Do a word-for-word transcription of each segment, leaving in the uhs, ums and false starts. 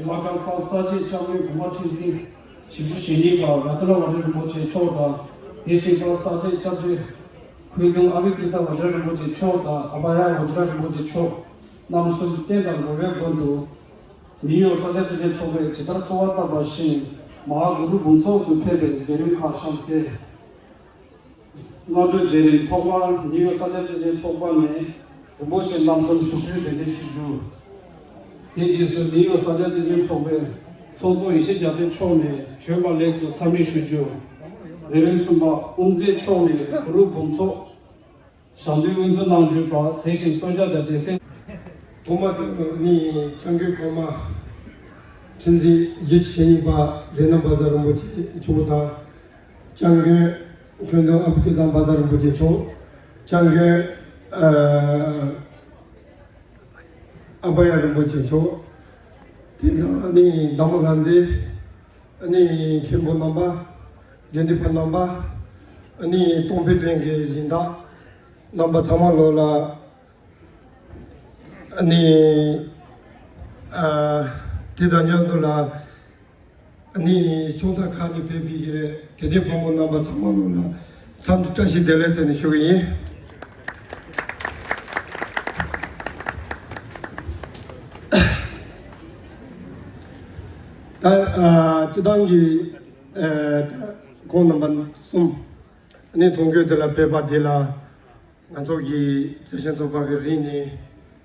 མ་དཀར་པ་ས་སྐྱའི་སྐྱབས་མགོན་གོང་མ་ཁྲི་འཛིན་བཞི་བཅུ་ཞེ་གཉིས་པ་རཏྣ་བཛྲ་རིན་པོ་ཆེ་མཆོག་དང་། དེ་བཞིན་པ་ས་སྐྱའི་སྐྱབས་རྗེ་ཁུལ་ལྡན་ཨ་བྷི་ཀི་ཏ་བཛྲ་རིན་པོ་ཆེ་མཆོག་དང་། ཨ་བྷ་ཡ་བཛྲ་རིན་པོ་ཆེ་མཆོག་རྣམ་གསུམ་རྟེན་དང་འབྲེལ་བའི་སྒོ་ནས། ནིའུ་ཡོག་ས་སྐྱ་བཅུ་ཆེན་ཚོགས་པས་ཇི་ལྟར་གསོལ་བ་བཏབ་པ་བཞིན། མ་ཧཱ་གུ་རུ་འབུམ་ཚོགས་སུ་ཕེབས་པའི་མཛད་རིམ་ཁག་གཤམ་གསལ། སྔ་དྲོའི་མཛད་རིམ་ཐོག་མར་ནིའུ་ཡོག་ས་སྐྱ་བཅུ་ཆེན་ཚོགས་པ་ནས་རིན་པོ་ཆེ་རྣམ་གསུམ་བཞུགས་ཁྲིར་གདན་འདྲེན་ཞུ་རྒྱུ། དེའི་རྗེས་སུ་ནིའུ་ཡོག་ས་སྐྱ་བཅུ་ཆེན་ཚོགས་པའི་ཚོགས་གཙོ་ཡེ་ཤེས་རྒྱལ་མཚན་མཆོག་ནས་བྱོན་པ་ལེགས་སོ་འཚམས་འདྲི་ཞུ་རྒྱུ། མཛད་རིམ་གསུམ་པ་དབུ་མཛད་མཆོག་ནས་གུ་རུ་འབུམ་ཚོགས་ཞབས་འདེགས་དབུ་འཛུགས་གནང་རྒྱུ་དང་། དེ་བཞིན་གསོལ་ཇ་དང་འབྲས་སིལ། ཐོག་མ་དེ་ནི་སྐྱབས་མགོན་གོང་མ་ཁྲི་འཛིན་བཞི་བཅུ་ཞེ་གཉིས་པ་རཏྣ་བཛྲ་རིན་པོ་ཆེ་མཆོག་དང་། སྐྱབས་མགོན་ཁྲི་འདུ་ཨ་བྷི་ཀི་ཏ་བཛྲ་རིན་པོ་ཆེ་མཆོག། སྐྱབས་མགོན་ཨ་ཨ་བྷ་ཡ་རིན་པོ་ཆེ་མཆོག། དེ་དང་ནི་བདག་མོ་ལྷ་མཛེས། ནི་མཁན་པོ་རྣམ་པ། དགེ་འདུན་པ་རྣམ་པ། ནི་གཏོང་ཕེབས་མཁན་གྱི་སྦྱིན་བདག་རྣམ་པ་ཚང་མ་ལོ་ལ། ནི་ཨ་དེ་དང་མཉམ་དུ་ལ། ནི་ཕྱོགས་མཐའ་ཁག་ནས་ཕེབས་པའི་དད་ལྡན་ཕོ་མོ་རྣམ་པ་ཚང་མ་ལོ་ལ་འཚམས་འདྲི་བཀྲ་ཤིས་བདེ་ལེགས་ཟེར་ནས་ཞུ་གི་ཡིན། ད་ཨ་སྤྱི་བཏང་གི་ཨ་ད་ཁོང་རྣམ་པ་གསུམ་ནི་ཚོགས་མགོན་དེ་ལ་ཕེབས་པ་དེ་ལ། ང་ཚོ་གི་བརྩེ་ཆེན་ཚོགས་པ་གི་རིང་ནས་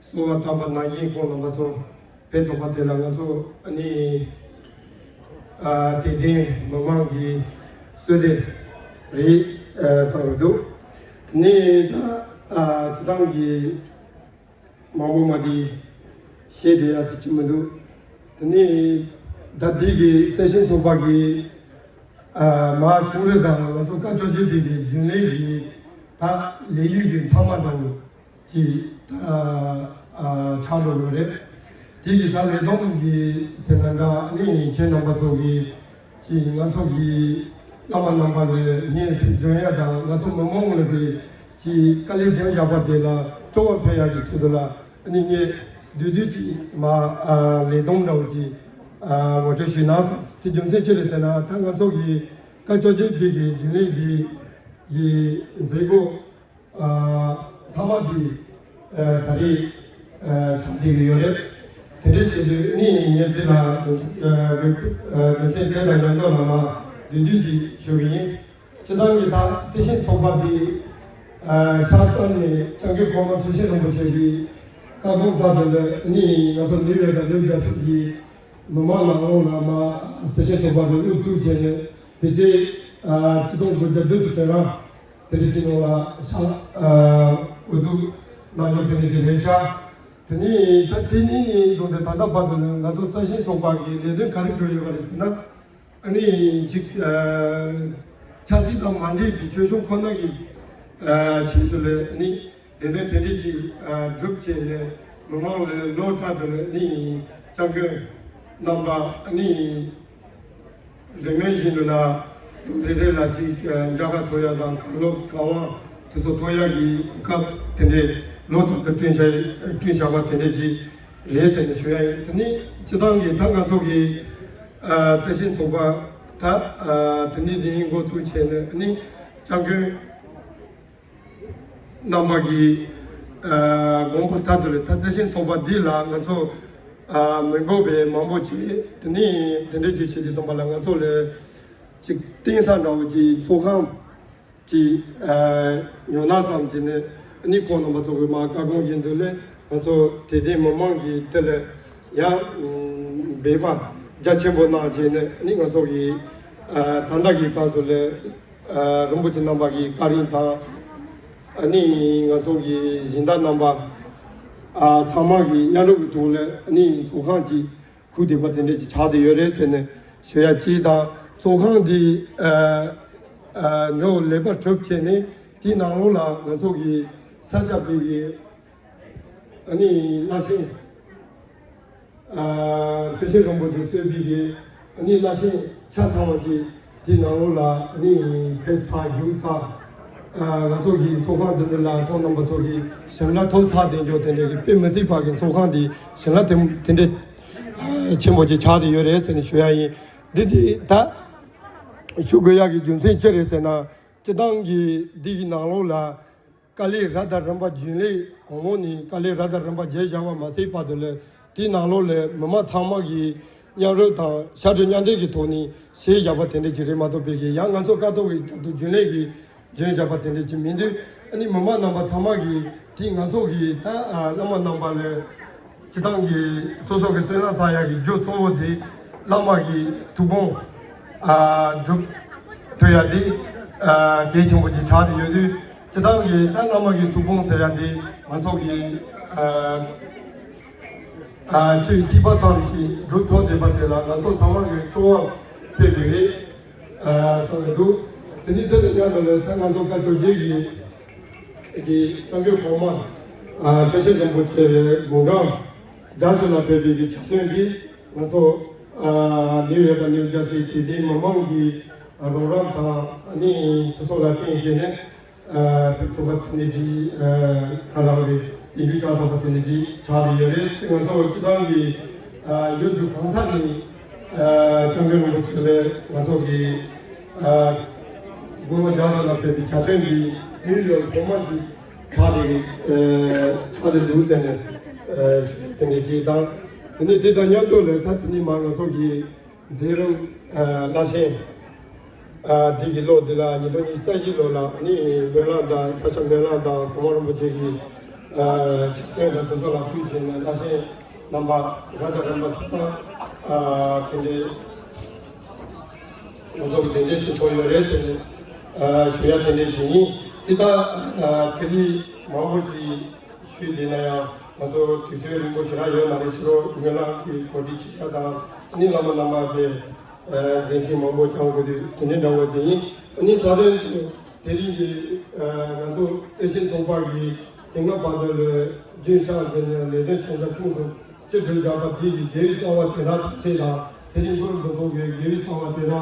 གསོལ་བ་བཏབ་པ་ནང་བཞིན་ཁོང་རྣམ་པ་ཚོ་ཕེབས་ཐུབ་པ་དེ་ལ་ང་ཚོ་ཨ་ནི་ཨ་དད་ལྡན་མི་མང་གི་བསོད་བདེ་རེད་ཨ་བསམ་གྱི་འདུག་དེ་ནས་ད་ཨ་སྤྱི་བཏང་གི་མང་པོ་མ་དེ་བཤད་བསྡད་ཡ་ཟེར་གྱི་མི་འདུག་དེ་ནས་ད་འདི་གི་བརྩེ་ཆེན་ཚོགས་པ་གི་ཨ་མ་གཞུང་རེ་དང་ང་ཚོ་བཀའ་ཆོས་རྗེ་འདི་གི་རྒྱུན་ལས་ཀྱི་ད་ལས་ཡུལ་གྱི་མཐའ་མ་དང་ཅིག་ད་ཨ་ཆགས་འགྲོ་གི་རེད། དེ་གི་ད་ལས་སྡོམ་གྱི་ཟེར་ན་འདྲ་ཨ་ནི་ཁྱེད་རྣམ་པ་ཚོ་གི་ཅིག་ང་ཚོ་གི་བླ་མ་རྣམ་པ་ལ་སྙན་སེང་སྒྲོན་ཡ་དང་ང་ཚོ་མི་མང་ལ་གི་ཅིག་དཀའ་ལས་བརྒྱབ་བཞག་པ་དེ་ལ་སྤྲོ་བ་འཕེལ་ཡག་གི་ཚུལ་དུ་ལ་ཨ་ནི་ངས་བསྡུས་བསྡུས་ཅིག་མ་ཨ་ལས་སྡོམ་འདྲ་བོ་ཅིག་ཨ་ངོ་སྤྲོད་ཞུས་གནང་སོང་། དེ་རྒྱུ་མཚན་ཅི་རེད་ཟེར་ན་ད་ང་ཚོ་གི་བཀའ་ཆོས་རྗེ་འདི་གི་རྒྱུན་ལས་འདི་གི་མཛད་སྒོ་ཨ་མཐའ་མ་འདི་ཨ་ད་རེས་ཨ་ཆགས་བསྡད་ཀྱི་ཡོད་རེད། དེ་འདྲ་བྱེད་དུས་ནི་ངས་འདི་ལ་རྒྱུ་མཚན་དེ་དང་མཉམ་དུ་ལ་མ་བསྡུས་བསྡུས་ཅིག་ཞུ་གི་ཡིན། སྤྱི་བཏང་གི་ད་བརྩེ་ཆེན་ཚོགས་པ་འདི་ཨ་ཤར་སྟོད་ནས་སྐྱབས་མགོན་གོང་མ་ཁྲི་ཆེན་རིན་པོ་ཆེ་གི་བཀའ་དགོངས་ལྟར་དུ་ལས་ནི་ང་ཚོ་ནིའུ་ཡོག་དང་ནིའུ་ཇར་སི་གི་མི་མང་ནང་ལོགས་ལ་མ་བརྩེ་ཆེན་ཚོགས་པ་འདི་དབུ་བཙུགས་བྱས་ནས་དེ་རྗེས་ཨ་ཆིག་སྟོང་དགུ་བརྒྱ་བདུན་ཅུ་དོན་ལྔ་དེ་རིང་གི་ནང་ལ་ཤར་ཨ་འོས་བསྡུ་གནང་རྒྱུ་དེ་འདྲ་ཅིག་རེད་ཤག་དེ་ནས་ད་དེ་གཉིས་ནས་བཟུང་སྟེ་ད་ལྟ་བར་དུ་ནི་ང་ཚོ་བརྩེ་ཆེན་ཚོགས་པ་གི་ལས་དོན་ག་རེ་གྲུབ་ཡོད་པ་རེད་ཟེར་ན། ཨ་ནི་ཅིག་ཨ་ཆབ་སྲིད་དང་མ་འབྲེལ་བའི་ཆོས་ཕྱོགས་ཁོ་ན་གི་ཨ་ཆེད་དུ་ལས་ཨ་ནི་ལས་དོན་དེ་འདྲ་ཅིག་ཨ་སྒྲུབ་བྱས་ནས་མི་མང་ལ་ལོ་ལྟར་དུ་ལས་ཨ་ནི་སྐྱབས་མགོན་རྣམ་པ་ཨ་ནི་རིང་མིན་བཞིན་དུ་ལ་ལོ་རེ་རེ་ལ་ཅིག་ཨ་མཇལ་ཁ་ཐོབ་ཡ་དང་གར་ལོག་གར་དབང་དེ་ཚོ་ཐོབ་ཡ་གི་སྐབས་དེ་འདྲའི་ལོ་ལྟར་དུ་བསྐྲུན་བྱ་བསྐྲུན་བྱ་བ་དེ་འདྲ་ཅིག་རེད་ཟེར་ནས་ཞུ་ཡ་ཡིན། དེ་ནི་སྤྱི་བཏང་གི་ད་ང་ཚོ་གི་ཨ་བརྩེ་ཆེན་ཚོགས་པ་ད་ཨ་དེ་ནི་འདི་ཡིན་འགོ་བཙུགས་བྱས་ནས་ནི་སྐྱབས་མགོན་རྣམ་པ་གི་ཨ་དགོངས་པ་ལྟར་དུ་ལས་ད་བརྩེ་ཆེན་ཚོགས་པ་འདི་ལ་ང་ཚོ་ཨ་མི་འབོར་བའི་མང་པོ་བྱས་དེ་ནི་དེ་འདྲ་ཅིག་བྱེད་ཀྱི་སོང་པ་ལ་ང་ཚོ་ལས་ཅིག་བརྟེན་ས་འདྲ་བོ་ཅིག་ཚོགས་ཁང་ཅིག་ཨ་ཉོ་ན་བསམ་བྱས་ནས་ནི་ཁོང་རྣམ་པ་ཚོ་གི་མ་བཀའ་དགོངས་བཞིན་དུ་ལས་ང་ཚོ་དད་ལྡན་མི་མང་གི་དེ་ལས་ཡང་འབད་པ་རྒྱ་ཆེན་པོ་གནང་བྱས་ནས་ནི་ང་ཚོ་གི་ཨ་ད་ལྟ་གི་སྐབས་སུ་ལས་ཨ་རིན་པོ་ཆེ་རྣམ་པ་གི་བཀའ་དྲིན་དང་ཨ་ནི་ང་ཚོ་གི་སྦྱིན་བདག་རྣམ་པ་ཨ་ཚང་མ་གི་མཉམ་རུབ་ཀྱི་ཐོག་ལས་ནི་ཚོགས་ཁང་ཅིག་ཁུག་བསྡད་པ་དེ་འདྲས་ཅིག་ཆགས་བསྡད་ཡོད་རེད་ཟེར་ནས་ཞུ་ཡ་གཅིག་དང་། ཚོགས་ཁང་འདི་ཨ་ཨ་ཉོ་ལེགས་པར་གྲུབ་བྱས་ནས་དེའི་ནང་ལོགས་ལ་ང་ཚོ་གི་ས་སྐྱ་པའི་གི་ཨ་ནི་བླ་ཆེན་ཨ་ཁྲི་ཆེན་རིན་པོ་ཆེ་གཙོས་པའི་གི་ཨ་ནི་བླ་ཆེན་ཆ་ཚང་བ་གི་དེའི་ནང་ལོགས་ལ་ཨ་ནི་ཕེབས་ཚར་རྒྱུགས་ཚར། ཨ་ང་ཚོ་གི་ཚོགས་ཁང་འདི་འདི་ལ་ཁོང་རྣམ་པ་ཚོ་གི་ཞིང་ལ་ཐོབ་ཚར་དེ་འཇོག་དེ་འདྲ་གི་དཔེ་མི་སྲིད་པ་གི་ཚོགས་ཁང་འདི་ཞིང་ལ་དེ་དེ་འདྲ་ ཆེན་པོ་ཅིག་ཆགས་བསྡད་ཡོད་རེད་ཟེར་ནས་ཞུ་ཡ་ཡིན། འདི་འདི་ད་ཞུ་དགོས་ཡག་གི་རྒྱུ་མཚན་ཅི་རེད་ཟེར་ན། སྤྱི་བཏང་གི་འདི་གི་ནང་ལོགས་ལ་དཀའ་ལས་རབ་དང་རིམ་པ་རྒྱུན་ལས་གོང་འོག་ནས་དཀའ་ལས་རབ་དང་རིམ་པ་བརྒྱབ་བཞག་པ་མ་ཟད་བར་དུ་ལ་དེའི་ནང་ལོགས་ལ་མི་མང་ཚང་མ་གི་མཉམ་རུབ་དང་ཤར་བགྲོད་མཉམ་འདེགས་ཀྱི་ཐོག་ནས་བྱས་བཞག་པ་དེ་འདྲ་ཅིག་རེད་མ་གཏོགས་པའི་གི་ཡང་ང་ཚོ་ཀ་ཐོག་གི་རྒྱ་ཐོ་རྒྱུན་ལས་ཀྱི་འཇོན་བཞག་པ་དེ་འདྲ་ཅིག་མི་འདུག་ཨ་ནི་མི་མང་རྣམ་པ་ཚང་མ་གིས་དེ་ང་ཚོ་གི་ད་ཨ་བླ་མ་རྣམ་པ་ལ་སྤྱི་བཏང་གི་སོ་སོ་གི་བསོད་ནམས་བསགས་ཡག་གི་རྒྱུ་གཙོ་བོ་དེ་བླ་མ་གི་ཐུགས་དགོངས་ཨ་སྒྲུབ་ཐུབ་ཡག་དེ་ཨ་གལ་ཆེན་པོ་ཅིག་ཆགས་ཏེ་ཡོད་དུས། སྤྱི་བཏང་གི་ད་བླ་མ་གི་ཐུགས་དགོངས་ཟེར་ཡག་དེ་ང་ཚོ་གི་ཨ་ཨ་ཆོས་ཐིགས་པ་ཙམ་ཞིག་སྒྲུབ་ཐུབ་བསྡད་པ་དེ་ལ་ང་ཚོ་ཚང་མ་གི་སྤྲོ་བ་འཕེལ་གི་རེད། ཨ་གསུངས་ཡོད་འདུག་དེ་ནི་དེ་དང་མཉམ་དུ་ལས་ད་ང་ཚོ་བཀའ་བཅོ་བརྒྱད་ཀྱི་གི་གཙང་པོའི་གོང་མ་ཨ་སྐྱབས་མགོན་རིན་པོ་ཆེ་དགུང་གྲངས་བརྒྱ་ཞིག་ལ་ཕེབས་པའི་གི་ཆ་ཚོད་འདི་ང་ཚོ་ཨ་ནིའུ་ཡོག་དང་ནིའུ་ཇར་སི་དེ་དེའི་མི་མང་གི་རོགས་རམ་དང་ཨ་ནི་དེ་ཚོ་ལ་བརྟེན་བྱས་ནས་ཨ་ཕེབས་ཐུབ་པ་དེ་འདྲ་ཅིག་ཨ་ག་རེ་ལབ་དགོས་རེད། ཡིན་གྱི་བཀའ་ཐོབ་པ་དེ་འདྲ་ཅིག་ཆགས་ཏེ་ཡོད་རེད། ང་ཚོ་སྤྱི་བཏང་གི་ཨ་ཡུལ་གྲུ་གང་ས་ནས་ཨ་སྐྱབས་མགོན་རིན་པོ་ཆེ་ལ་ང་ཚོ་གི་ཨ་དགུང་ལོ་བརྒྱ་ཞིག་ལ་ཕེབས་པའི་ཆ་ཚོད་འདི་ཡུལ་ཡུལ་གོང་མ་ཅིག་ཆགས་ཏེ་ཨ་ཆགས་ཏེ་འདུག་ཟེར་ནས་ཨ་དེ་འདྲ་ཅིག་དང་། དེ་ནས་དེ་དང་མཉམ་དུ་ལ་ད་དེ་ནས་མར་ང་ཚོ་གི་མཛད་རིམ་ཨ་བླ་ཆེན་ཨ་འདི་གི་ལོ་འདི་ལ་ཉིས་སྟོང་ཉི་ཤུ་རྩ་བཞི་ལོ་ལ་ནི་སྨོན་ལམ་དང་ས་སྐྱ་སྨོན་ལམ་དང་གོང་མ་རིན་པོ་ཆེ་གི་ཨ་ཕྱག་སྟོན་དང་དེ་ཚོ་ལ་ཕུལ་བྱས་ནས་བླ་ཆེན་རྣམ་པ་རབ་དང་རིམ་པ་ཚང་མ་ཨ་དེ་འདྲའི་ང་ཚོ་གི་གདན་འདྲེན་ཞུ་ཐུབ་ཡོད་རེད་ཟེར་ནས་ཨ་ཞུ་ཡ་དེ་འདྲའི་དེ་ཡིན། འདི་ལྟར་ཨ་དེ་རིང་མང་པོ་ཅིག་ཞུས་བསྡད་ན་ཡང་ང་ཚོ་དུས་ཚོད་རིང་པོ་ཞེ་དྲག་ཡོད་མ་རེད། ཕྱི་དྲོ་སྨོན་ལམ་གྱི་གོ་སྒྲིག་བྱེད་ཡ་དང་ཨ་ནི་བླ་མ་རྣམ་པ་པའི་མཛད་འཕྲིན་མང་པོ་བསྐྱངས་དགོས་དུས་དེ་འདྲའི་འདྲ་བོ་དེ་ཡིན། ཨ་ནི་ད་རེས་དེ་རིང་གི་ང་ཚོ་རྩེ་ཤེས་ཚོགས་པ་གིས་དེ་སྔ་བར་དུ་ལ་རྒྱུན་བཞག་མཛད་ནས་ལས་དོན་ཆེ་ཕྲ་ཆུང་གསུམ་ཅི་སྒྲུབ་བཞག་པ་དེ་ཡི་དགེ་བའི་རྩ་བ་དེ་དག་དམ་ཚིག་དང་དེ་རིང་གུ་རུ་མགོན་པོ་གི་དགེ་བའི་རྩ་བ་དེ་དག་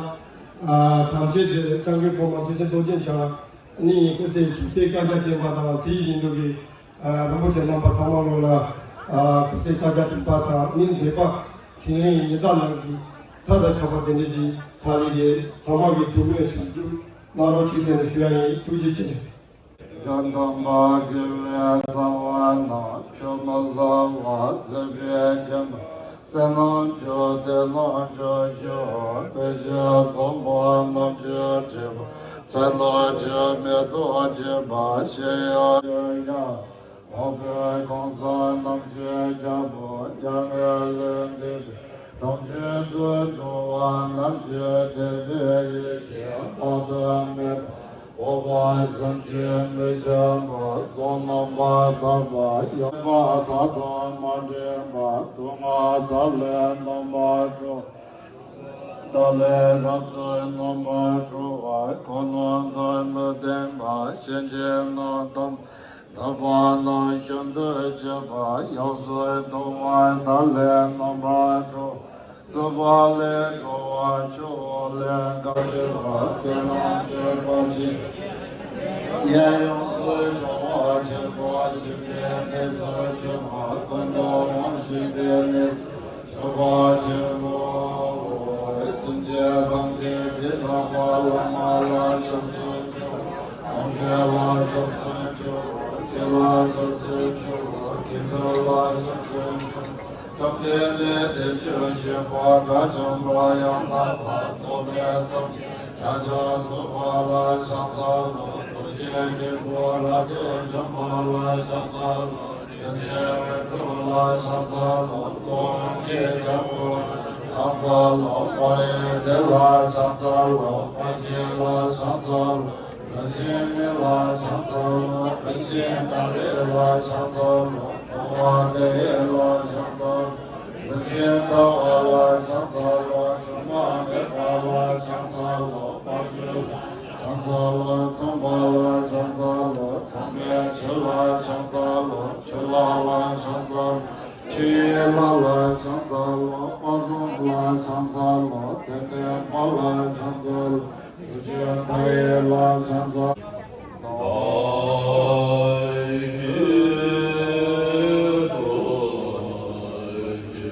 དམ་ཚིག་དེ་སྐྱབས་མགོན་གོང་མ་སྐྱེས་ཆེན་རྡོ་རྗེ་འཆང་ནི་སྐུ་ཚེ་ཞིང་པའི་བཀའ་རྒྱ་བསྟན་པ་དང་དེའི་ཡིན་ལུགས་ཀྱི་རིན་པོ་ཆེ་རྣམ་པ་ཚང་མ་ལོ་ལ་སྐུ་ཚེ་བཀའ་རྒྱ་བསྟན་པ་དང་ནི་མཛད་པ་འཕྲིན་ལས་ཡི་དྭགས་ནང་གི་མཐའ་དང་ཆགས་པ་དེ་འདྲ་གྱི་ཚ་ལི་གི་ཚང་མ་གི་ཐུགས་སྨོན་ཞབས་ཞུ་གནང་རོགས་གྱིས་ཟེར་ནས་ཞུ་ཡ་ཡིན། ཐུགས་རྗེ་ཆེ། ཡང་དག་པར་དགེ་བའི་རྩ་བ་རྣམས་ཆུད་མི་ཟ་བར་བཟོད་པས་འཇོམས་པ། བསོད་ནམས་བཅུ་དེ་ལ་འཇུག་ཅིང་། དཔེ་བྱད་བཟང་པོ་རྣམས་ཀྱིས་སྤྲས་པ། ཚེ་ཐག་ཆོད་མེ་ཏོག་བཞད་པ་ཞེས་ཡང་ཡང་། འོད་དཔག་གང་ཟག་རྣམས་ཀྱི་རྒྱལ་པོ། མྱ་ངན་ལས་འདས་པའི་གྲོང་ཁྱེར་དུ་འགྲོ་བ་རྣམས་ཀྱི་དད་པའི་ཡེ་ཤེས་དཔག་ཏུ་མེད་པ། འོད་དཔག་བསམ་གྱིས་མི་ཁྱབ་པ། བསོད་ནམས་པ་དག་པ་ཡང་དག་པ་དག་ཏུ་མ་འདྲེས་པ། སྡུག་བསྔལ་དག་ལས་རྣམ་པར་གྲོལ་བ། དག་ལས་རབ་ཏུ་རྣམ་པར་གྲོལ་བ། ཁོ་ནར་ཐུག་མི་བདེན་པ། གཤིན་རྗེ་རྣམས་དམ་ནུབ་པ་རྣམས་ཤིན་ཏུ་གཅེས་པ། ཡོངས་སུ་འདུལ་བ་དག་ལས་རྣམ་པར་གྲོལ། སྲིད་པ་ལས་གྲོལ་བ། ཆོས་འཁོར་ལས་འགག་གཅེས་པ། བསོད་ནམས་བསྐྱེད་པ་ཆེ། ཉེས་ཡོངས་སུ་སྦྱོང་བ་ཆེན་པོ། ཞི་བའི་གནས་སུ་གྱུར་པ། ཀུན་ཏུ་དབང་ཞི་བའི་གནས་སུ་གྱུར་པ་ཆེན་པོའོ། སེམས་ཅན་ཐམས་ཅད་བདེ་ཐང་པ་བླ་མ་ལ་སྐྱབས་སུ་མཆིའོ། སངས་རྒྱས་ལ་སྐྱབས་སུ་མཆིའོ། ཆོས་ལ་སྐྱབས་སུ་མཆིའོ། དགེ་འདུན་ལ་སྐྱབས་སུ་མཆིའོ། བཅོམ་ལྡན་འདས་དེ་བཞིན་གཤེགས་པ་དགྲ་བཅོམ་པ་ཡང་དག་པར་རྫོགས་པའི་སངས་རྒྱས་ཤཱཀྱ་ཐུབ་པ་ལ་ཕྱག་འཚལ་ལོ། རྡོ་རྗེ་སྙིང་པོ་རབ་ཏུ་འཇོམས་པ་ལ་ཕྱག་འཚལ་ལོ། རིན་ཆེན་རིགས་དྲུག་ལ་ཕྱག་འཚལ་ལོ། ཀླུ་དབང་གི་རྒྱལ་པོ་ལ་ཕྱག་འཚལ་ལོ། དཔལ་ཡེ་ཤེས་ལ་ཕྱག་འཚལ་ལོ། དཔལ་སྐྱེས་ལ་ཕྱག་འཚལ་ལོ། རིན་ཆེན་མི་ལ་ཕྱག་འཚལ་ལོ། རིན་ཆེན་ཏཱ་རེ་ལ་ཕྱག་འཚལ་ལོ། ཨོ་བ་དེ་ཡི་ལ་ཕྱག་འཚལ་ལོ། རིན་ཆེན་ཟླ་བ་ལ་ཕྱག་འཚལ་ལོ། དྲི་མ་མེད་པ་ལ་ཕྱག་འཚལ་ལོ། དཔལ་སྤྲུལ་ལ་ཕྱག་འཚལ་ལོ། མཚུངས་པ་ལ་ཕྱག་འཚལ་ལོ། མཚུངས་མེད་ཆོས་ལ་ཕྱག་འཚལ་ལོ། ཆོས་ལྷ་ལ་ཕྱག་འཚལ་ལོ། ཆོས་ཀྱི་ལྷ་ལ་ཕྱག་འཚལ་ལོ། དཔལ་བཟང་ལ་ཕྱག་འཚལ་ལོ། ཚེ་བརྟན་དཔལ་ལ་ཕྱག་འཚལ་ལོ། གཟི་བརྗིད་མཐའ་ཡས་ལ་ཕྱག་འཚལ། བདག་གིས་ཐུགས་རྗེ་ཆེ།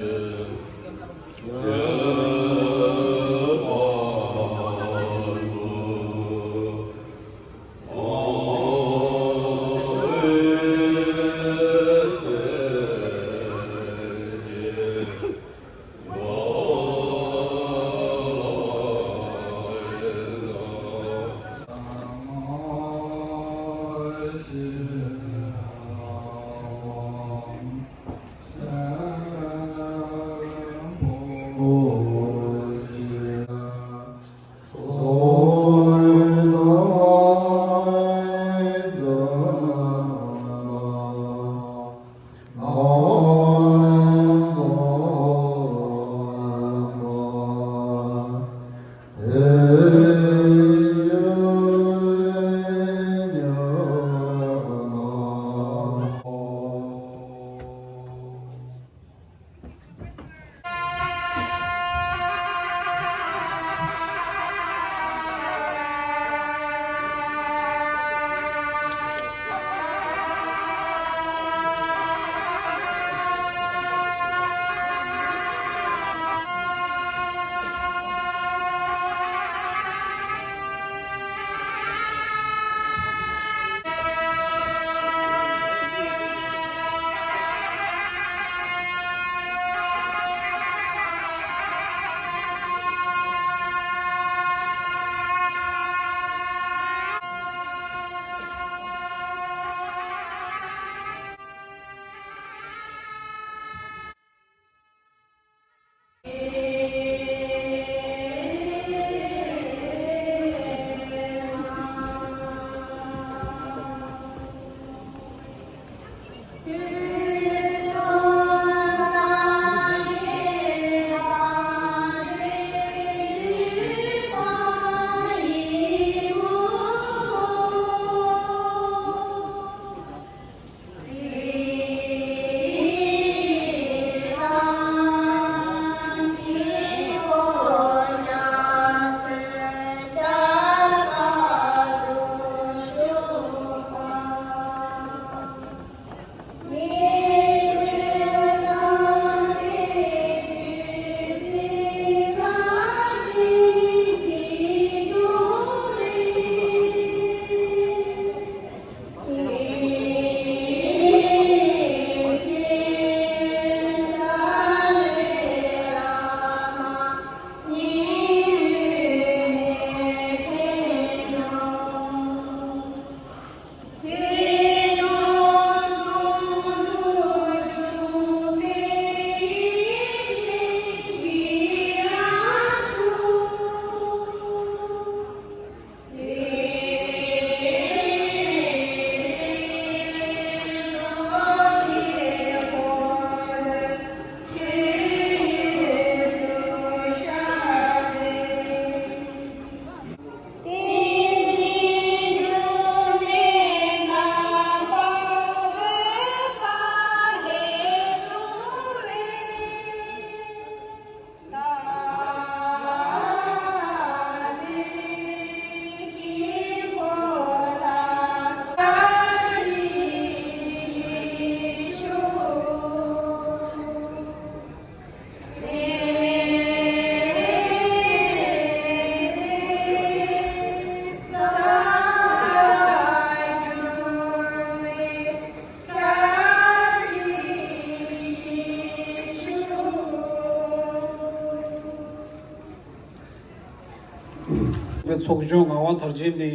ཚོགས་གཞོན་ངག་དབང་དར་རྒྱས་ནས་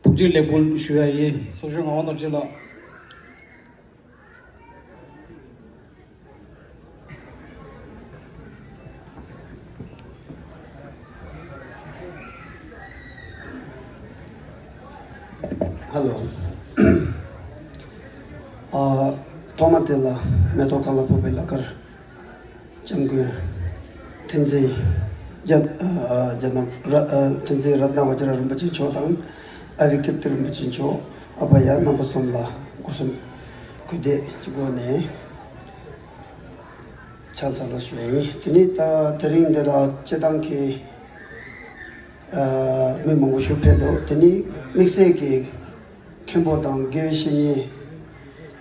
ཐུགས་རྗེ་ལེགས་འབུལ་ཞུ་ཡ་ཡིན། ཚོགས་གཞོན་ངག་དབང་དར་རྒྱས་ལགས། ཧ་ལོ། ཨ། ཐོག་མ་དེ་ལ་མེ་ཏོག་གང་ལ་ཕོག་པའི་ལ་ཀར། སྐྱབས་མགོན། ཁྲི་འཛིན། རྒྱ། ཨ། རྒྱ་ནག་ར། ཨ། ཁྲི་འཛིན་རཏྣ་བཛྲ་རིན་པོ་ཆེ་མཆོག་དང་། ཨ་བི་ཀིརྟི་རིན་པོ་ཆེ་མཆོག་ཨ་ཕ་ཡ་རྣམ་པ་གསུམ་ལ་སྒོ་གསུམ་གུས་འདུད་ཀྱི་སྒོ་ནས་ཕྱག་འཚལ་ལོ་ཞུ་ཡ་ཡིན། དེ་ནས་ད་དེ་རིང་འདི་ལ་སྤྱི་བཏང་གི། ཨ། མི་མང་པོ་ཞིག་ཕེབས་འདུག་དེ་ནས་དམིགས་བསལ་གྱི་མཁན་པོ་དང་དགེ་བའི་བཤེས་གཉེན་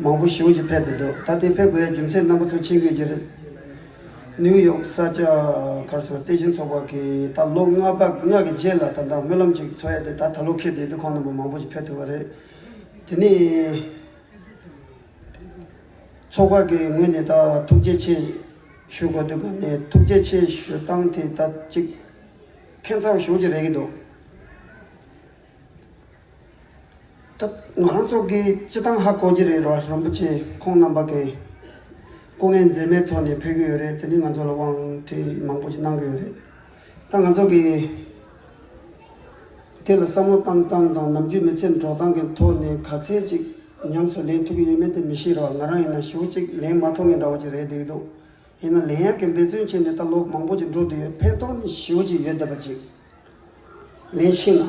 མང་པོ་ཞེ་པོ་ཅིག་ཕེབས་བསྡད་འདུག་ད་ལྟའི་ཕེབས་དགོས་ཡ་རྒྱུ་མཚན་རྣམ་པ་ཚོ་མཁྱེན་དགོས་ཀྱི་རེད། ནིའུ་ཡོག་ས་སྐྱ་ག་རེ་ཟེར་བ། རྩེ་ཆེན་ཚོགས་པ་གིས་ད་ལོ་ལྔ་པ་ལྔ་གི་རྗེས་ལ་ད་ལྟ་སྨོན་ལམ་ཅིག་འཚོགས་ཡ་དེ་ད་ད་ལོ་འཁེལ་བསྡད་དུས་ཁོང་རྣམ་པ་མང་པོ་ཅིག་ཕེབས་ཐུབ་པ་རེད། དེ་ནས་ཚོགས་པ་གི་ངོས་ནས་ད་ཐུགས་རྗེ་ཆེ་ཞུ་དགོས་འདུག་ག་ནས་ཐུགས་རྗེ་ཆེ་ཞུ་སྟངས་དེ་ད་ཅིག་ཁྱད་མཚར་ཞེ་པོ་ཅིག་རེད་ཀྱི་འདུག་ད་ང་རང་ཚོ་གིས་སྤྱི་བཏང་ཧ་གོ་གི་རེད་ར། རིན་པོ་ཆེ་ཁོང་རྣམ་པ་གིས་སྐུ་ངལ་འཛེམས་མེད་ཐོག་ནས་ཕེབས་ཀྱི་ཡོད་རེད། དེ་ནི་ང་ཚོ་ལ་དབང་ཁྲིད་མང་པོ་ཞིག་གནང་གི་ཡོད་རེད། ད་ང་ཚོ་གིས་དེ་ལ་བསམ་བློ་བཏང་སྟངས་དང་ནམ་རྒྱུན་མི་ཚེ་འགྲོ་སྟངས་ཀྱི་ཐོག་ནས་ག་ཚད་ཅིག་ཉམས་སུ་ལེན་ཐུབ་ཀྱི་ཡོད་མེད་དེ་མི་ཤེས་ར། ང་རང་ཡིན་ན་ཞེ་པོ་ཅིག་ལེན་མ་ཐུབ་མཁན་འདྲ་བོ་ཅིག་རེད་འདུག་ཡིན་ན་ལེན་ཡག་གི་འབད་བརྩོན་བྱས་ནས་ད་ལོ་མང་པོ་ཅིག་འགྲོ་བསྡད་ཡོད། ཕན་ཐོགས་ནི་ཞེ་པོ་ཅིག་ཡོད་བསྡད་པ་ཅིག་ལེན་ཤེས་ན།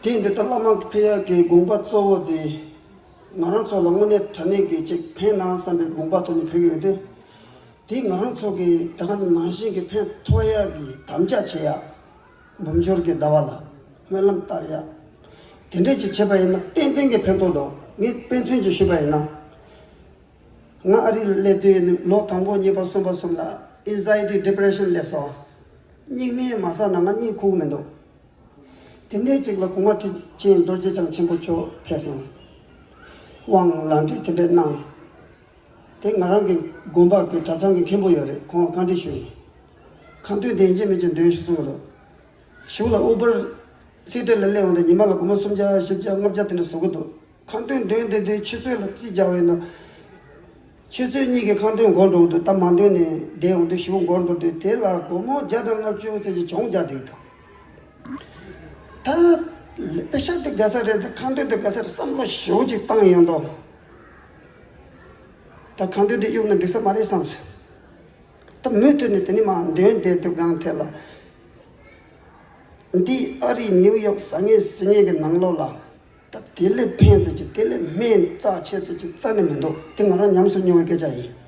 དེ་འདི་ལྟར་བླ་མ་ཕེབས་ཡག་གི་དགོངས་པ་གཙོ་བོ་དེ་ང་རང་ཚོ་ལ་དངོས་གནས་དྲང་གནས་ཀྱི་ཅིག་ཕན་ན་བསམ་པའི་དགོངས་པ་ཐོག་ནས་ཕེབས་ཀྱི་ཡོད་དེ། དེ་ང་རང་ཚོ་གི་ད་ག་ནང་བཞིན་གྱི་ཕན་ཐོགས་ཡག་གི་དམ་བཅའ་བྱེད་ཡག་འབུམ་འབྱོར་གྱི་ཟླ་བ་ལ་སྨོན་ལམ་བཏབ་ཡག་དེ་འདྲས་ཅིག་བྱེད་པ་ཡིན་ན་ཏན་ཏན་གྱི་ཕན་ཐོགས་འདུག་ངས་དཔེ་མཚོན་ཅིག་ཞུས་པ་ཡིན་ན། ང་ཨ་རི་ལ་སླེབས་དུས་ནི་ལོ་དང་པོ་གཉིས་པ་གསུམ་པ་གསུམ་ལ་ཨེན་ཛའི་ཊི་ཌི་པི་རེ་ཤན་སླེབས་སོང་། སྙིང་མེད་མ་ཟ་ན་ང་གཉིད་ཁུག་མི་འདུག་དེ་ནས་གཅིག་ལ་གོང་མ་ཁྲི་ཆེན་རྡོ་རྗེ་འཆང་ཆེན་པོ་མཆོག་ཕེབས་སོང་། དབང་ལམ་འབྲས་དེ་འདྲས་གནང་། དེ་ང་རང་གི་དགོན་པ་གི་གྲྭ་ཚང་གི་མཁན་པོ་ཡོད་རེད། ཁོང་ལ་བཀའ་འདྲི་ཞུས་ཡིན། ཁ་འདོན་དེ་འཇལ་མི་འཇལ་འདོན་ཞུ་གསུངས་པ་འདུག་གཞུག་ལ་ཨུ་བར་སི་ཊི་ལ་སླེབས་འོང་དུས་ཉི་མ་ལ་སྒོར་མོ་སུམ་བརྒྱ་བཞི་བརྒྱ་ལྔ་བརྒྱ་དེ་འདྲ་བཟོ་གི་འདུག་ཁ་འདོན་འདོན་བསྡད་དུས་ཆུ་ཚོད་ལ་རྩིས་རྒྱག་པ་ཡིན་ན། ཆུ་ཚོད་གཉིས་ཀྱི་ཁ་འདོན་འགོར་འགྲོ་གི་འདུག་ད་མ་འདོན་ནས་བསྡད་འོང་དུས་ཞེ་པོ་འགོར་འགྲོ་དུས་དེ་ལ་སྒོར་མོ་བརྒྱ་དང་ལྔ་བཅུ་ཙམ་གྱི་གྱོང་རྒྱག་བསྡད་ཀྱི་འདུག་ད་པེ་ཤག་དེ་དགའ་ས་རེད། ད་ཁ་འདོན་དེ་དགའ་ས་རེད་བསམ་བློ་ཞེ་པོ་ཅིག་བཏང་ཡོང་དུས། ད་ཁ་འདོན་དེ་གཡུག་ན་འགྲིག་ས་མ་རེད་བསམ་སོང་། ད་མུ་མཐུད་ནས་དེ་ནས་མར་འདོན་བསྡད་དུས་སྒང་དེ་ལ། འདི་ཨ་རིའི་ནིའུ་ཡོག་ཟ་ངེ་ཟིང་ངེ་གི་ནང་ལོགས་ལ། ད་དེ་ལས་ཕན་ཚད་ཀྱི་དེ་ལས་སྨན་རྩ་ཆེ་ཚད་ཀྱི་རྩ་ནས་མི་འདུག་དེ་ང་རང་ཉམས་སུ་མྱོང་བའི་སྐད་ཆ་ཡིན།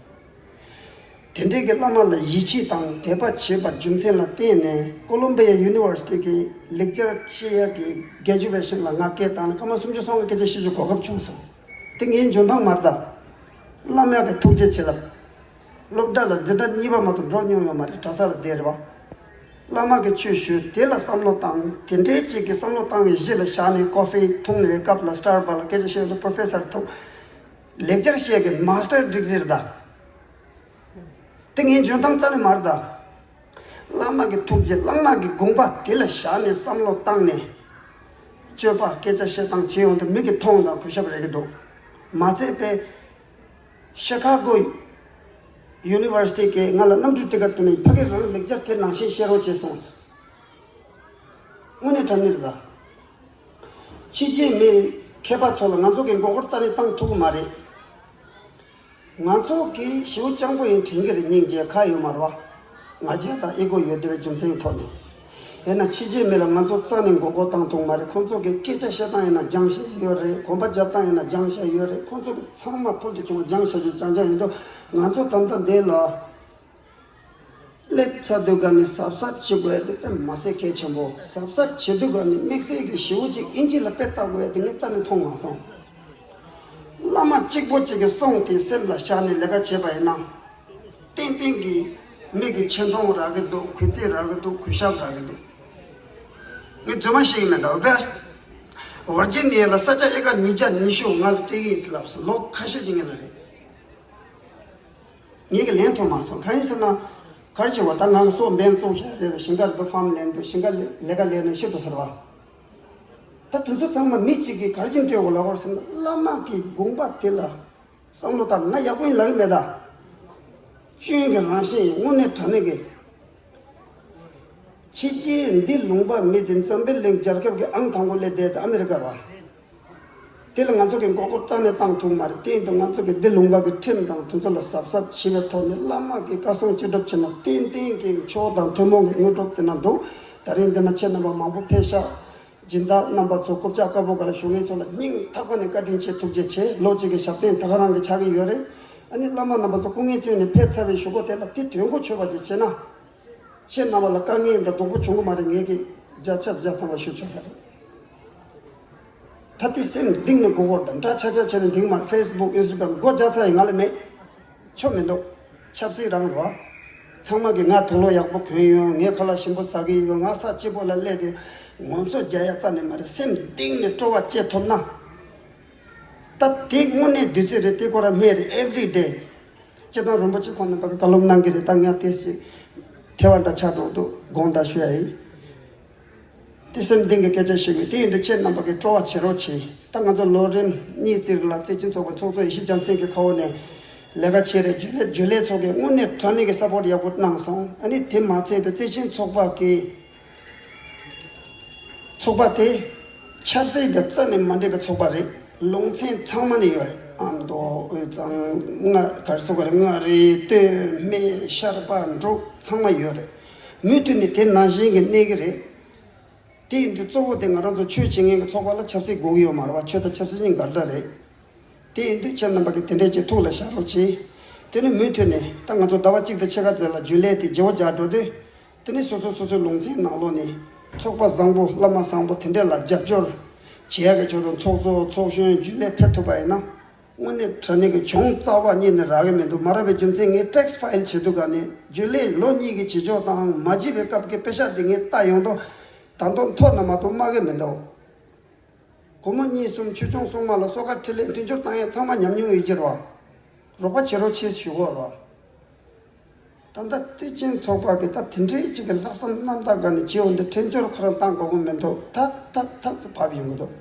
དེ་འདྲའི་གི་བླ་མ་ལ་ཡིད་ཆེས་དང་དད་པ་བྱེད་པ་རྒྱུ་མཚན་ལ་བརྟེན་ནས་ཀོ་ལོམ་བི་ཡ་ཡུ་ནི་ཝར་སི་ཊི་གི་ལེག་ཅར་བཤད་ཡག་གི་གྷེ་ཇུ་ཝེ་ཤན་ལ་ང་སྐད་བཏང་ནས་སྐར་མ་སུམ་ཅུ་སོ་ལྔ་སྐད་ཆ་བཤད་རྒྱུ་གོ་སྐབས་བྱུང་སོང་། དེ་ངའི་འཇོན་ཐང་མ་རེད་ད། བླ་མ་གི་ཐུགས་རྗེ་ཆེ་ལབ། སློབ་གྲྭ་ལ་འཛིན་གྲྭ་གཉིས་པ་མ་གཏོགས་འགྲོ་མྱོང་ཡོད་མ་རེད། གྲྭ་ས་ལ་བསྡད་རེད་པ། བླ་མ་གི་ཆོས་ཞུས་དེ་ལ་བསམ་བློ་བཏང་། དེ་འདྲའི་ཅིག་གི་བསམ་བློ་བཏང་བའི་གཞི་ལ་བཞག་ནས་ཀོ་ཧྥི་འཐུང་བའི་སྐབས་ལ་སི་ཊར་བ་ལ་སྐད་ཆ་བཤད་དུས་པོ་རོ་ཕེ་སར་ཐུག་ལེག་ཅར་བཤད་ཀྱི་མ་སི་ཊར་ཌིག་རི་རེད་ད། དེ་ངའི་འཇོན་ཐང་རྩ་ནས་མ་རེད་ད། བླ་མ་གི་ཐུགས་རྗེ་བླ་མ་གི་དགོངས་པ་དེ་ལ་བཞག་ནས་བསམ་བློ་བཏང་ནས། སྤྱོད་པ་སྐད་ཆ་བཤད་སྟངས་བྱེད་ཡོང་དུས་མི་གིས་མཐོང་དང་གུས་ཞབས་རེད་ཀྱི་འདུག་མ་ཚད་པའི་ཤི་ཁ་གོ་ཡུ་ནི་ཝར་སི་ཊི་གིས་ང་ལ་གནམ་གྲུ་ཊི་ཀེ་ཊི་བསྟན་ནས་ཕ་གི་རང་ལེག་ཅར་དེ་ནང་བཞིན་བཤད་རོགས་བྱས་སོང་ཟེར། དངོས་གནས་དྲང་གནས་རེད་ད། ཕྱི་རྒྱལ་མི་མཁས་པ་ཚོ་ལ་ང་ཚོ་གི་མགོ་སྐོར་རྩ་ནས་བཏང་ཐུབ་ཀྱི་མ་རེད། ང་ཚོ་གིས་ཞེ་པོ་སྤྱང་པོ་ཡིན་དྲན་གྱི་རེད། སྙིང་རྗེ་ཁ་ཡོད་མ་རེད་པ། ང་རྒྱལ་དང་ཨི་གོ་ཡོད་བསྡད་པའི་རྒྱུ་མཚན་གྱི་ཐོག་ནས། ཡིན་ན་ཕྱི་རྒྱལ་མི་ལ་ང་ཚོ་རྩ་ནས་མགོ་སྐོར་བཏང་ཐུབ་མ་རེད། ཁོང་ཚོ་གི་སྐད་ཆ་བཤད་སྟངས་ཡིན་ན་སྦྱང་བྱ་ཡོད་རེད། གོམ་པ་རྒྱབ་སྟངས་ཡིན་ན་སྦྱང་བྱ་ཡོད་རེད། ཁོང་ཚོ་གི་ཚང་མ་ཕུལ་དུ་བྱུང་བ་སྦྱང་བྱ་རྒྱུ་རྐྱང་རྐྱང་ཡིན་དུས་ང་ཚོ་ད་ལྟ་འདི་ལ། སླེབས་ཚར་དུས་ག་ནས་གཟབ་གཟབ་བྱེད་དགོས་ཡ་དེ་དཔེ་མ་སྲིད་གལ་ཆེན་པོ། གཟབ་གཟབ་བྱེད་དུས་ག་ནས་དམིགས་བསལ་གྱི་ཞེ་པོ་ཅིག་ཨིན་ཇི་ལ་དཔེ་ལྟ་དགོས་ཡ་དེ་ངས་རྩ་ནས་མཐོང་མ་སོང་། བླ་མ་གཅིག་པོ་གཅིག་གི་གསུང་དེ་སེམས་ལ་བཞག་ནས་ལས་ཀ་བྱས་པ་ཡིན་ན། ཏན་ཏན་གྱིས་མི་གི་ཆེ་མཐོང་རག་གི་འདུག་གུས་བརྩི་རག་གི་འདུག་གུས་ཞབས་རག་གི་འདུག་ངས་རྫུན་མ་བཤད་ཀྱི་མེད་ད། ཝེ་སི་ཊི་ཝར་ཇི་ནི་ཡ་ལ་ས་ཆ་ཨེ་ཀར་ཉིས་བརྒྱ་ཉི་ཤུ་ང་ལ་སྤྲད་ཀྱི་ཡིན་ཟེར་ལབ་སོང་། ལོ་ཁ་ཤས་ཀྱི་སྔོན་ལ་རེད། ངས་ཀྱི་ལན་ཐོབ་མ་སོང་། གང་ཡིན་ཟེར་ན། ག་རེ་བྱེད་པ། ད་ང་གི་སོ་འབེན་བཙུགས་བཞག་རེད། ཞིང་ཁར་དུ་ཕམ་ལེན་དུ་ཞིང་ཁ་ལས་ལས་ཀ་ལས་ནས་ཤི་འགྲོ་ཟེར་བ། ད་དུས་ཚོད་ཚང་མ་མི་གཅིག་གིས་ག་རེ་བྱས་ནས་སྤྲད་དགོས་ལབ་པར་སེམས། བླ་མ་གི་དགོངས་པ་དེ་ལ་བསམ་བློ་བཏང་། ང་ཡག་པོ་ཡིན་ལབ་ཀྱི་མེད་ད། སྐྱོན་གྱི་རང་བཞིན་ཡིན། དངོས་གནས་དྲང་གནས་ཀྱི། ཕྱི་རྒྱལ་འདི་ལུང་པ་མི་དེ་འཛམ་བུ་གླིང་རྒྱལ་ཁབ་ཀྱི་ཨང་དང་པོ་སླེབས་བསྡད་དེ་ཨ་མི་རི་ཀ་རེད་བ། དེ་ལ་ང་ཚོ་གི་མགོ་སྐོར་རྩ་ནས་བཏང་ཐུབ་མ་རེད། དེ་ཡིན་དུས་ང་ཚོ་གི་འདི་ལུང་པ་གི་ཁྲིམས་དང་དེ་ཚོ་ལ་གཟབ་གཟབ་བྱེད་པའི་ཐོག་ནས་བླ་མ་གི་བཀའ་གསུང་ཅི་སྒྲུབ་བྱས་ན་ཏན་ཏན་གྱི་མཆོག་དང་ཐུན་མོང་གི་དངོས་གྲུབ་དེ་ན་འདུག། ད་རིང་འདི་ན་ཁྱེད་རྣམ་པ་མང་པོ་ཕེབས་ཤག། སྦྱིན་བདག་རྣམ་པ་ཚོ། རྐུབ་བཀྱག་དཀར་པོ་སྒང་ལ་བཞུགས་མཁན་ཚོ་ལ་སྙིང་ཐག་པ་ནས་བཀའ་དྲིན་ཆེ། ཐུགས་རྗེ་ཆེ། ལོ་གཅིག་གི་ཞབས་བརྟན་ད་ག་རང་གི་ཆགས་ཀྱི་ཡོད་རེད། ཨ་ནི་བླ་མ་རྣམ་པ་ཚོ་སྐུ་ངལ་བསྐྱོན་ནས་ཕེབས་ཚར་བའི་གཞུག་གུ་དེ་ལ་དེ་དོན་གོ་ཆོད་པ་ཅིག་བྱས་ན། ཁྱེད་རྣམ་པ་ལ་དཀའ་ངལ་འདི་སྡུག་པོ་བྱུང་གི་མ་རེད། ངས་ཀྱི་བརྒྱ་ཆ་བརྒྱ་ཐམ་པ་ཞུ་ཆོག་ས་རེད། ད་དེ་སེམས་གཏིང་ནས་མགོ་སྐོར་དང་འདྲ་ཆ་ཆ་བྱས་ནས་འགྲིག་མ་རེད། ཕེ་སི་བུག་ཨིན་སི་ཊ་གྷི་རམ་སྒོ་རྒྱག་ས་ཡིན། ང་ལ་མེད། ཆོ་མི་འདུག། ཆབ་སྲིད་རང་རོ། ཚང་མ་གིས་ང་དུག་ལོག་ཡག་པོ་གོན་ཡོད། ངས་ཁ་ལག་ཞིམ་པོ་ཟ་གི་ཡོད། ང་ས་སྐྱིད་པོ་ལ་སླེབས་ཏེ་ངོམ་སོ་རྒྱག་ཡ་རྩ་ནས་མ་རེད། སེམས་གཏིང་ནས་སྤྲོ་བ་སྐྱེ་ཐུབ་ན། ད་དེ་དངོས་གནས་བདུད་རྩི་རེད། དེ་ཁོ་རང་སྨན་རེད། ཨེ་བྷི་རི་ཌེ། སྤྱིར་བཏང་རིན་པོ་ཆེ་ཁོང་རྣམ་པ་གིས་བཀའ་སློབ་གནང་གི་རེད། ད་ངས་དེ་ཞིག་ཐལ་བ་འདྲ་ཆགས་འགྲོ་འདུག། དགོངས་དག་ཞུ་ཡ་ཡིན། དེ་སེམས་གཏིང་གི་སྐད་ཆ་ཞིག་རེད། དེ་ཡིན་དུས་ཁྱེད་རྣམ་པ་གིས་སྤྲོ་བ་བྱེད་རོགས་བྱེད། ད་ང་ཚོ་ལོ་རིམ་གཉིས་ཙམ་ལ་རྩེ་ཆེན་ཚོགས་པ་ཚོགས་གཙོ་ཡེ་ཤེས་རྒྱལ་མཚན་གྱི་ཁ་འོག་ནས་ལས་ཀ་བྱས་རེད། རྒྱུན་ལས་རྒྱུན་ལས་ཚོ་གིས་དངོས་གནས་དྲང་གནས་ཀྱི་སཔོར་ཊི་ཡག་པོ་གནང་སོང་། ཨ་ནི་དེ་མ་ཚད་པའི་རྩེ་ཆེན་ཚོགས་པ་གི་ཚོགས་པ་དེ་ཆབ་སྲིད་དང་རྩ་ནས་མ་འདྲེས་པའི་ཚོགས་པ་རེད། ལུང་ཚན་ཚང་མ་ནས་ཡོད་རེད། ཨ་མདོ་དབུས་གཙང་མངའ་ག་རེ་ཟེར་དགོས་རེད། མངའ་རིས་སྟོད་སྨད་ཤར་པ་འབྲུག་ཚང་མ་ཡོད་རེད། མུ་མཐུད་ནས་དེ་ནང་བཞིན་གྱི་གནས་ཀྱི་རེད། དེ་ཡིན་དུས་གཙོ་བོ་དེ་ང་རང་ཚོ་ཆོས་བྱེད་མཁན་གྱི་ཚོགས་པ་ལ་ཆབ་སྲིད་དགོས་ཀྱི་ཡོད་མ་རེད་བ། ཆོས་དང་ཆབ་སྲིད་གཉིས་འགལ་ཟླ་རེད། དེ་ཡིན་དུས་ཁྱེད་རྣམ་པ་གིས་དེ་འདྲས་ཀྱི་ཐུགས་ལ་བཞག་རོགས་གྱིས། དེ་ནས་མུ་མཐུད་ནས་ད་ང་ཚོ་ཟླ་བ་གཅིག་དང་ཕྱེད་ཀ་ཙམ་ལ་རྒྱུན་ལས་དེ་བརྗེ་བོ་རྒྱག་འགྲོ་དུས། དེ་ནས་སོ་སོ་སོ་སོའི་ལུང་ཚན་ནང་ལོགས་ནས་ཚོགས་པ་བཟང་པོ་བླ་མ་བཟང་པོ་དེ་འདྲས་ལ་རྒྱབ་སྐྱོར་བྱེད་ཡག་གི་ཆེད་དུ་ཚོགས་གཙོ་ཚོགས་གཞོན་རྒྱུན་ལས་ཕེབས་ཐུབ་པ་ཡིན་ན། དངོས་གནས་དྲང་གནས་ཀྱི་གྱོང་རྩ་བ་ཉིད་ནས་རག་གི་མི་འདུག། མ་རག་པའི་རྒྱུ་མཚན་ངས་ཊེག་སི་ཕའིལ་བྱེད་དུས་ག་ནས་རྒྱུན་ལས་ལོ་གཉིས་ཀྱི་བྱེད་ཕྱོགས་དང་མ་བརྗེས་པའི་སྐབས་ཀྱི་པེ་ཤག་འདི་ངས་ལྟ་ཡོང་དུས་ད་དུང་མཐོ་ན་མ་གཏོགས་དམའ་གི་མི་འདུག། སྒོར་མོ་གཉིས་གསུམ་ཆོས་སྐྱོང་སྲུང་མ་ལ་སོ་ཁ་ཁྲི་ལེན་འཕྲིན་སྦྱོར་བཏང་ཡས་ཚང་མ་ཉམས་མྱོང་ཡོད་ཀྱི་རེད་བ། རོགས་པ་བྱེད་རོགས་བྱེད་ཞུ་གོ་རེད་བ། ད་ལྟ་རྩེ་ཆེན་ཚོགས་པ་གི་ད་དེ་འདྲའི་ཅིག་གི་ལྷག་བསམ་རྣམ་དག་ག་ནས་བྱེད་འོང་དུས་འཕྲིན་སྦྱོར་ཁོ་རང་བཏང་དགོས་ཀྱི་མི་འདུག། ཐག་ཐག་ཐག་ཙམ་བབས་ཡོང་གི་འདུག།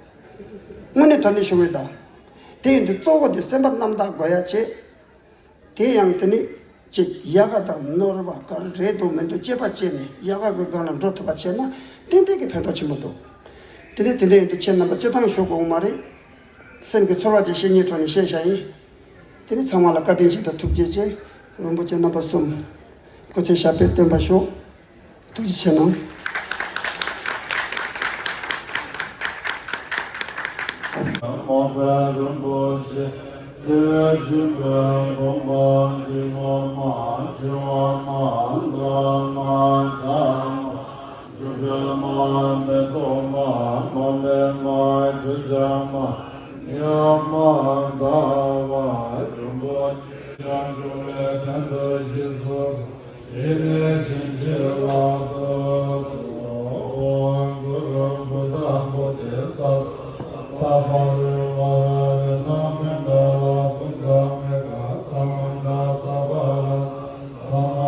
དངོས་གནས་དྲང་གནས་ཞུ་གི་ཡོད་ད། དེ་ཡིན་དུས་གཙོ་བོ་དེ་སེམས་པ་རྣམ་དག་དགོས་ཡ་བྱེད། དེ་ཡང་དེ་ནི་ཅིག་ཡག་ག་དང་ནོར་བ་ག་རེ་རེད་འདུག་མི་འདུག་དཔྱད་པ་བྱས་ནས་ཡག་ག་གི་སྒང་ལ་འགྲོ་ཐུབ་པ་བྱས་ན་ཏན་ཏན་གྱི་ཕན་ཐོགས་ཆེན་པོ་འདུག། དེ་ནས་དེ་འདྲ་ཡིན་དུས་ཁྱེད་རྣམ་པ་སྤྱི་བཏང་ཞུ་དགོས་མ་རེད། སེམས་ཀྱི་ཚོར་བ་ཅིག་བཤད་སྙིང་བྲོ་ནས་བཤད་བཞག་ཡིན། དེ་ནི་ཚང་མ་ལ་བཀའ་དྲིན་ཆེ་དང་ཐུགས་རྗེ་ཆེ། རིན་པོ་ཆེ་རྣམ་པ་གསུམ། སྐུ་ཚེ་ཞབས་པད་བརྟན་པར་ཤོག། ཐུགས་རྗེ་ཆེ་གནང་། མ་འོངས་པའི་རིན་པོ་ཆེ། དེ་བཞིན་པའི་དགོངས་པ་འདི་ངོ་མ་བྱེ་བ་མ་ལ་མ་དང་། སྒྲུབ་པའི་མ་མེ་ཏོག་མ་མ་མེ་མ་དྲི་ཆབ་མ་ཉག་མ་ཟླ་བ་རིན་པོ་ཆེ། ཡང་འགྲོ་བའི་དོན་དུ་རྗེས་སུ་ཡེ་ནས་བྱིན་གྱིས་བརླབ་ཏུ་གསོལ། གུ་རུ་བུདྡྷ་བོ་དྷི་ས་ཏྭ། ས་བྷཱ་ཝ་ར་ཧ་ར་ཎ་མི་འདྲ་བ་པུ་ཛ་མི་གྷ་ས་མ་ན་ས་བྷ་ར་ས་མ་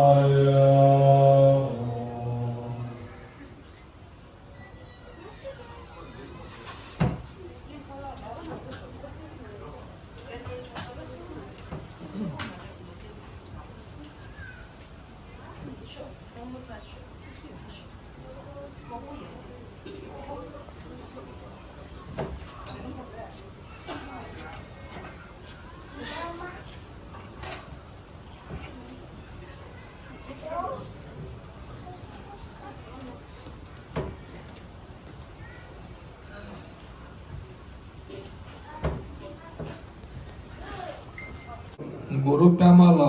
ཡ། གུ་རུ་པདྨ་ལ།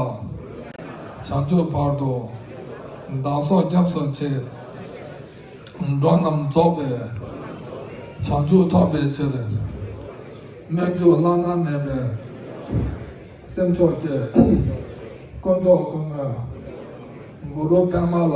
བྱང་ཆུབ་བར་དུ་བདག་སོགས་སྐྱབས་སུ་མཆི། འགྲོ་རྣམས་རྫོགས་པའི་བྱང་ཆུབ་ཐོབ་པའི་ཕྱིར། སྨོན་འཇུག་བླ་ན་མེད་པའི་སེམས་མཆོག་བསྐྱེད། དཀོན་མཆོག་ཀུན་སྨོན་གུ་རུ་པདྨ་ལ།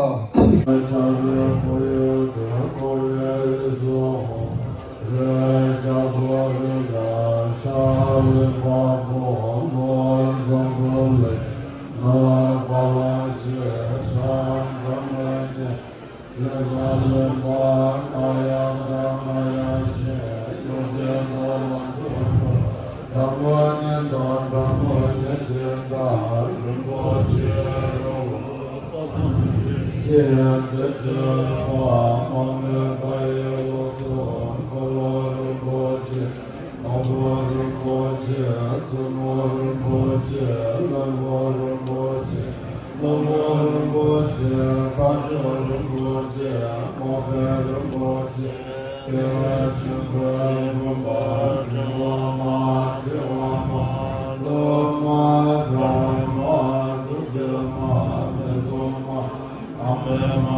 ཆེ་ཟེར་བྱས་པ་མ་སྨད་པ་ཡི་ལོ་ཏོག་འཁོར་ལོ་རིན་པོ་ཆེ། ནོར་བུ་རིན་པོ་ཆེ། བཙུན་མོ་རིན་པོ་ཆེ། བློན་པོ་རིན་པོ་ཆེ། ནོར་བུ་རིན་པོ་ཆེ། དལ་འབྱོར་རིན་པོ་ཆེ། མོས་པ་རིན་པོ་ཆེ། དགེ་བའི་ཆོས་འཁོར་བུམ་པ། འགྲོ་བ་མ། བྱེ་བ་མ། སློབ་མ། དགའ་མ། སྡུག་བསྔལ་མ། མི་སྡུག་མ། ཨ་མའི་མ།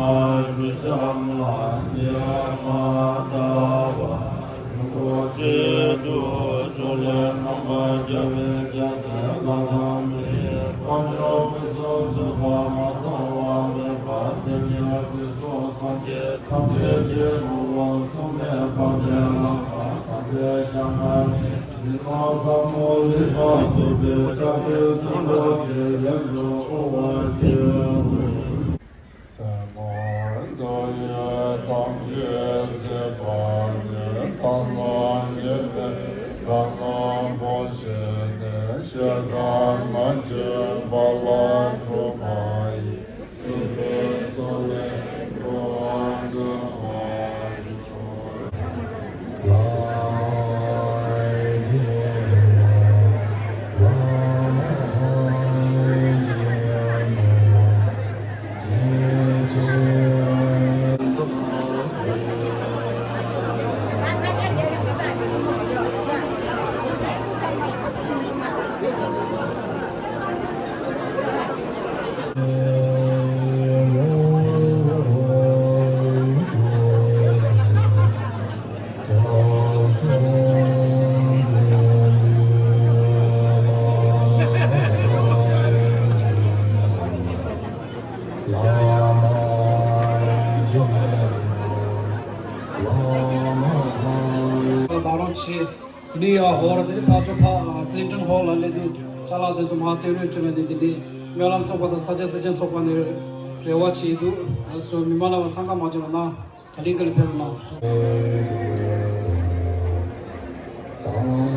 རུ་ཆ་མ། ཉི་མ། ཟླ་བ། རིན་པོ་ཆེ་དུ་ཕྱུག་ལས་རྣམ་པར་རྒྱལ་བའི་རྒྱལ་མཚན་བླ་ན་མེད། དཀོན་མཆོག་ཕུན་སུམ་ཚོགས་པ་མ་ཚང་བ་མེད་པ་དེ་ཉིད་ཀྱི་སངས་རྒྱས་ཐམས་ཅད་ཀྱི་ངོ་བོ་མཚུངས་མེད་པ་ལས་ལྷག་པ་ཐམས་ཅད་ཤར་ནས་ཡིན་ནོ་ཟབ་མོ་རིག་པ་ཐོབ་པའི་བྱང་ཆུབ་ཐོབ་པ་གི་ལམ་དུ་འོང་བར་བྱའོ། སེམས་མ་དོ་ཡི་ཐམས་ཅད་ཟད་པ་ནས། ཐ་ན་ཉི་མའི་དགའ་སྣང་བོ་ཆེ་ནས། ཤེལ་དཀར་ནག་ཅན་པ་ལ་སྤྲུལ་པ་ཡི། སྲིད་པའི་མཚོ་ལས་འགྲོ་བ་སྒྲོལ་བར་ཤོག། ད་རུང་ཆེ། དེ་ནས་ཡར་ཧོར་དེ་ནས་ཕར་ཕྱོགས་ཕ་ཀླིན་ཊོན་ཧོལ་ལ་སླེབས་དུས་ཅ་ལག་དེ་ཚོ་མར་སྟོན་རོགས་བྱོས་ལབ་ནས། དེ་ནས་སྨོན་ལམ་ཚོགས་པ་དང་ས་སྐྱ་བརྩེ་ཆེན་ཚོགས་པ་ནས་རེ་བ་བྱས་འདུག་སོ་མི་མང་ལ་བ་འཚང་ཁ་མ་བྱུང་ན་ག་ལེ་ག་ལེ་ཕེབས་རོགས་གནང་།